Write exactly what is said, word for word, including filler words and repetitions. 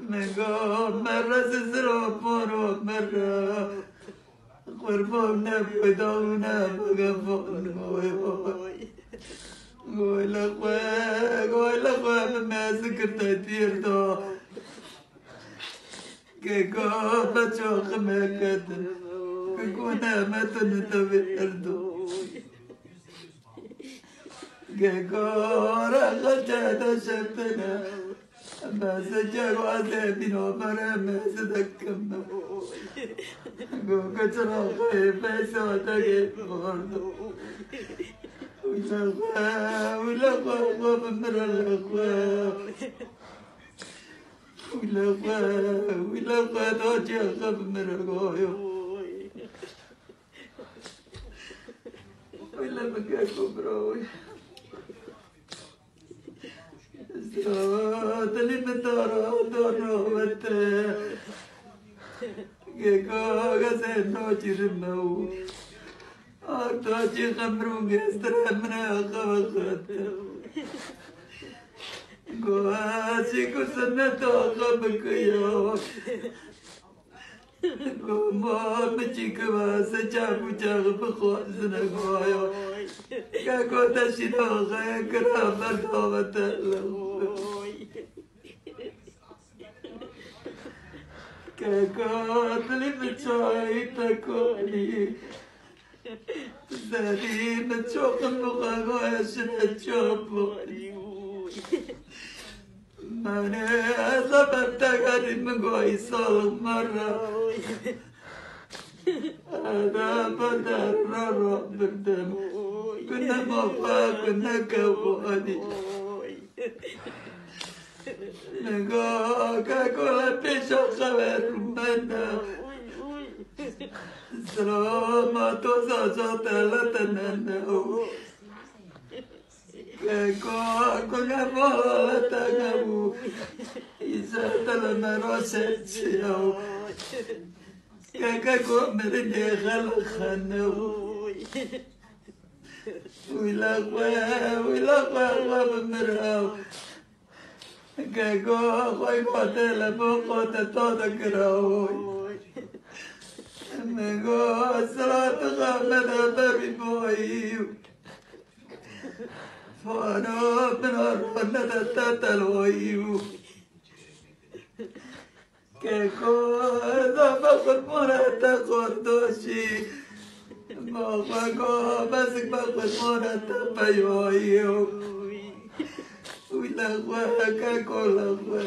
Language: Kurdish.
Min got, mere zizira paro mere. Qurban ne peyda ne bigefan, oy, oy. Goy le xwe, goy le xwe, bi me zikir te dîr da. Keko, beço xime kedin. Keko ne metin te bi erdo. Keko, re xelçe de şeptine. Bes cewazê bîno bere me zidekim. Go keçira xwe besa degê bordo. Wile xwe, wile xwe, xwe bimire le xwe. Wile xwe, wile xwe, da cê xwe bimire goyo. Wile bike ku bira wî. Dilê min dara dana wete. Geka geze nacîrime û artacî xemrû gestre mine xewe xete. Go ez jî ku sineta xwe bikiya. Go ma min çî kiva se çav û çav bixwazine goya. Keko te şîna xeye kira berdava te li xwe. Keko dilî min çayî te kolî. Zerî min çoxin bixwe goya şine çav bixwî. Mane ez a bertegarî min goyî salix me re. Eda beder re re birdim. Gune ma xwe gune kewanî. Min go keko le pêşa xewe rûmene. Zira ma to zaza te le tenene. Keko, keko ne vala te nebû. Îze te li me re serçiya. Keko mirinê xelxene. Wîla xwe, wîla xwe, xwe bimira. Keko xwe gote li bo xwe te to dikira. Min go sirat xwe me de berî boyî. Fano bina rone de te telwayî. Keko, ez a me qurmana te qardaşî. Ma xwe go, bezik me qurmana te peyayî. Wî le xwe, keko le xwe.